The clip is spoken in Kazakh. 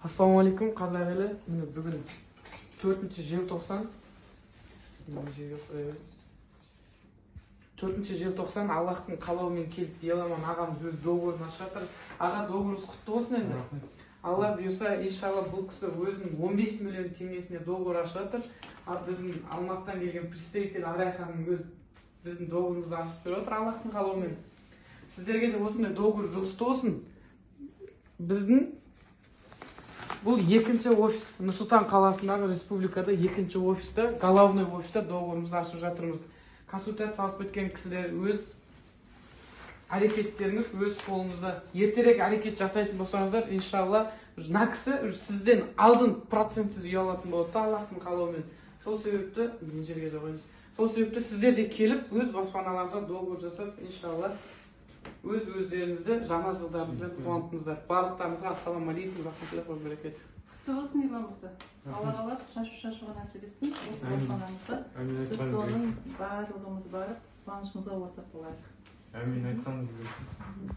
Ассалаумағалейкум, қазақ елі! Міне, бүгін 4 желтоқсан. Мына жерге қоя беріңіз. 4 желтоқсан, Аллахтың қалауымен келіп, Еламан ағамыз өз договорын ашып жатыр. Аға, договорыңыз құтты болсын! Енді, Алла бұйырса, иншалла, бұл кісі өзінің 15 миллион теңгесіне договор ашып жатыр. Ал біздің Алматыдан келген представитель Арай ханым өз біздің договорымызды ашып беріп жатыр. Аллахтың қалауымен сіздерге де осындай договор жұғысты болсын. Біздің бұл екінші офис, Нұр Сұлтан қаласындағы, республикада екінші офиста, главный офиста договорымызды ашып жатырмыз. Консультация алып кеткен кісілер, өз әрекеттеріңіз өз қолыңызда. Ертерек әрекет жасайтын болсаңыздар, иншалла, мына кісі уже сізден алдын процентсіз үй алатын болады да, Аллахтың қалауымен. Сол себепті мына жерге де қойыңыз. Сол себепті сіздер де келіп, өз баспаналарыңызға договор жасап, иншалла, өз өздеріңізді жаңа жылдарыңызбен қуантыңыздар. Барлықтарыңызға ассалаумағалейкум рахматуллахи ва баракатух. Құтты болсын, Ерлан мырза! Алла қалап, шашу шашуға нәсіп етсін осы Әмин. баспанаңызға. Әмин. Біз Айтқаныңыз соның барлығымыз барып, қуанышымызға ортақ болайық. Әмин, айтқаныңыз келсін.